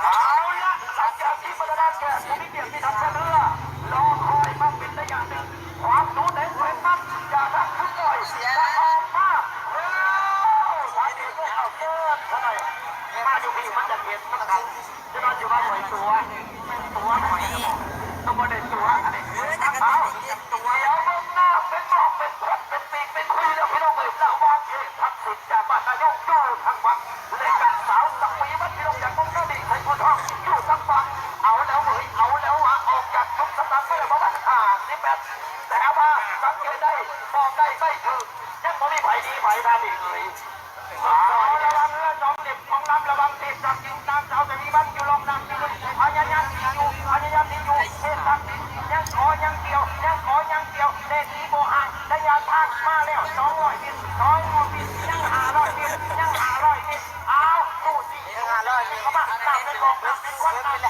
ເອົາລະ ຫຼັງຈາກທີ່ບັນດາແຂກຜູ້ມີກຽດທີ່ນຳເສນອ ລໍຄອຍມາເປັນໄລຍະໜຶ່ງ ຄວາມດຸເດັດເຜັດມັນຈາກທາງຄຸນໜ້ອຍຈະອອກມາ. ເອີ ທ່ານເອກເອີຍ ເອົາເຊີນເຂົາໜ້ອຍ ມາຢູ່ພີ້ ມັນຈະເຫັນນຳກັນ. ຈະນອນຢູ່ວ່າຂ້ອຍຕົວະ ຕົວະຂ້ອຍ ກໍບໍ່ໄດ້ຕົວະ ອັນນີ້ ເອີ ຈັກ ເອົາ ຕົວະ ດຽວເບິ່ງໜ້າເປັນໝອກເປັນຄົນ ເປັນປີກເປັນຄຸຍແລ້ວ ພີ່ນ້ອງເອີຍ. ລະຫວ່າງເຂດທັກສິນຈາກບ້ານນາຍົງຢູ່ທາງວັງ ແລະກະສາວສັກປີ ມັນ ພີ່ນ້ອງ ຈາກວົງເກີລີໄຊພູທອງຢູ່ທາງຝັ່ງ. ເອົາແລ້ວເວີຍ ເອົາແລ້ວຫວາ ອອກຈາກຈຸດສະຕາດມາແລ້ວປະມານຫ້າສິບແມັດ ແຕ່ວ່າສັງເກດໄດ້ ມອງໄດ້ໄປເຖິງ ຍັງບໍ່ມີໃຜໜີໃຜທ່ານອີກເລີຍ. ເອົາລະວັງເຮືອສອງເຫຼັ້ມຂອງລຳ ລະວັງເທບສັກສິນ ນາງສາວສະຫວີວັນຢູ່ລ່ອງນ້ຳຢູ່ ພະຍາຍາມໜີຢູ່ ພະຍາຍາມໜີຢູ່ ເທບສັກສິນຍັງຂໍຍັງກ່ຽວ ຍັງຂໍຍັງກ່ຽວ ແລ່ນໜີບໍ່ຫ່າງ ໄລຍະທາງມາແລ້ວສອງຮ້ອຍເມັດ ສອງຮ້ອຍເມັດ ຍັງຫ້າຮ້ອຍເມັດ ຍັງຫ້າຮ້ອຍເມັດ ເອົາ ສູ້ ຍັງຫ້າຮ້ອຍເມັດ ເຂົ້າມາ ນ້ຳເປັນໝອກ ນ້ຳເປັນຄວັນ ນ້ຳເປັນ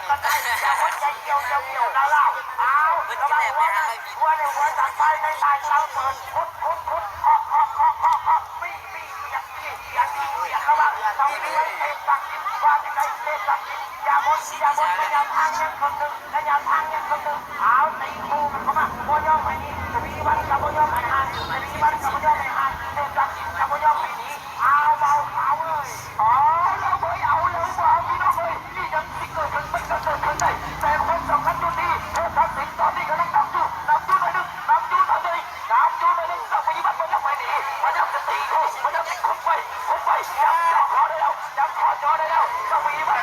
ກະຈາຍ ຫົວໃຈກ່ຽວ ກ່ຽວ ກ່ຽວ ດາວລາວ ເອົາ ລະວັງຫົວໃນ ຫົວໃນ ຫົວສັນພາຍໃນ ໃຕ້ຫຼັງເປີດ ຂຸດ ຂຸດ ຂຸດ ເຄາະ ເຄາະ ເຄາະ ເຄາະ ເຄາະ ປີ້ ປີ້ ປຽກ ປີ້ ປຽກ ປີ້ ປຽກ ລະວັງ ຕ້ອງມີເທບສັກສິນ ວ່າຈັ່ງໃດ ເທບສັກສິນ ຢ່າບົນ ຢ່າບົນ ໄລຍະທາງຍັງເຄິ່ງໜຶ່ງ ໄລຍະທາງຍັງເຄິ່ງໜຶ່ງ ເອົາ ຕີຄູ່ກັນເຂົ້າມາ ບໍ່ຍອມໃຫ້ໜີ ສະຫວີວັນກະບໍ່ຍອມໃຫ້ຫ່າງ ສະຫວີວັນກະບໍ່ຍອມໃຫ້ຫ່າງ ເທບສັກສິນກະບໍ່ຍອມໃຫ້ໜີ ເອົາ ເບົາຂາວເອີຍ ເອົາແລ້ວເວີຍ ເອົາແລ້ວຫວາ ພີ່ນ້ອງເອີຍ ອີ່ຫຍັງຊິເກີດຂຶ້ນ ມັນກະເກີດຂຶ້ນໄດ້ ແຕ່ຄວາມສຳຄັນຢູ່ທີ່ ເທບສັກສິນຕອນນີ້ກຳລັງນຳຢູ່ ນຳຢູ່ໜ້ອຍໜຶ່ງ ນຳຢູ່ໜ້ອຍໜຶ່ງ ນຳຢູ່ໜ້ອຍໜຶ່ງ ສະຫວີວັນບໍ່ຍອມໃຫ້ໜີ ພະຍາຍາມຈະຕີຄູ່ ພະຍາຍາມຈະຄຸມໄປ ຄຸມໄປ ຈັບຈໍ່ຄໍໄດ້ແລ້ວ ຈັບຄໍຈໍ່ໄດ້ແລ້ວ ສະຫວີວັນ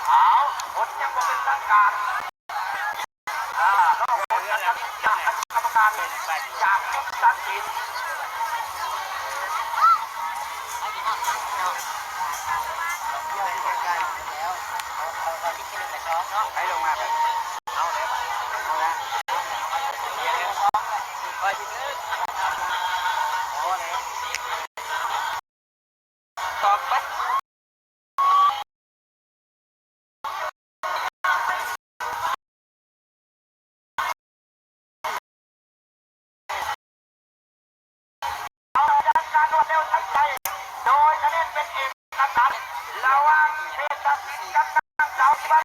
ເອົາ ຜົນຍັງບໍ່ເປັນທາງການ ອ່າ ລໍຜົນການຕັດສິນຈາກຄະນະກຳມະການ ຈາກຈຸດຕັດສິນ. ໃຫ້ລົງມາ ເອົາແລ້ວ ເອົາແລ້ວ ຕໍ່ໄປ. ເອົາ ການນວດແນວທັນໃຈ ໂດຍຄະແນນເປັນເອກະສັນ ລະຫວ່າງເຂດຕັດສິນກັບນາງສາວທີ່ບ້ານ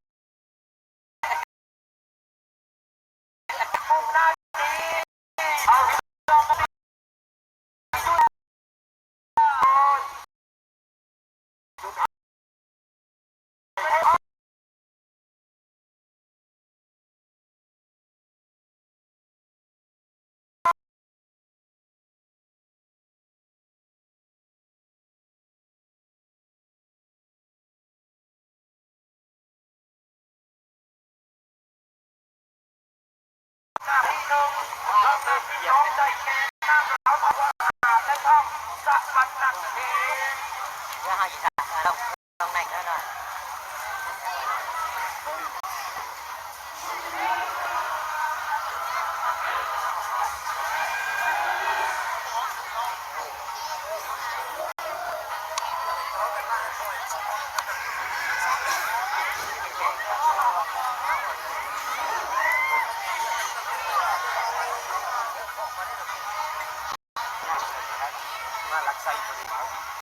ມາລັກໄຊບໍ່ໄດ້ເວົ້າ.